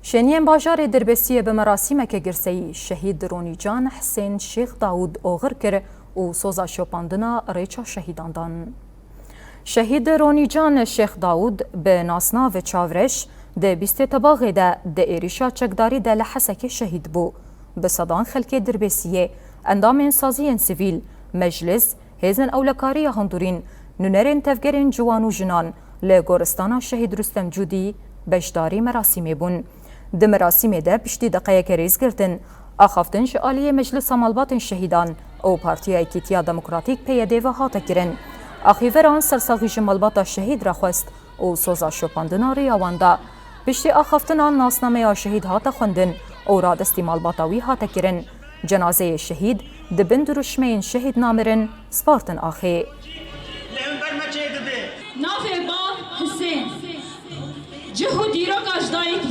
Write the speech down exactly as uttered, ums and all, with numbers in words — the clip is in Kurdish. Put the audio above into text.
Şêniyên bajarê Dirbêsiyê bi merasîmeke girseyî Şehîd Ronîcan Hisên Şêx Dawûd oxir kir û soza şopandina rêça şehîdan dan. Şehîd Ronîcan Şêx Dawûd bi nasnav Çavreş di bîstê Tebaxê de di êrişa çekdarî de li Hesekê şehîd bû. Bi sedan xelkê Dirbêsiyê, endamên saziyên sivîl, meclis, hêzên ewlekarî ya hundirîn, nûnerên tevgerên ciwan û jinan li goristana Şehîd Rustem Cûdî beşdarî merasîmê bûn. Di merasîmê de piştî deqeyeke rêzgirtin, axaftin ji aliyê Meclisa Malbatên Şehîdan û Partiya Yekîtiya Demokratîk P Y D ve hate kirin. Axîveran sersaxî ji malbata şehîd re xwest û soza şopandina rêya wan da. Piştî axaftinan nasnameya şehîd hate xwendin û radestî malbata wî hate kirin. Cenazeyê şehîd di bin dirûşmeyên şehîd namirin spartin axê. Navê bav Hisên, cih û dîroka ji dayik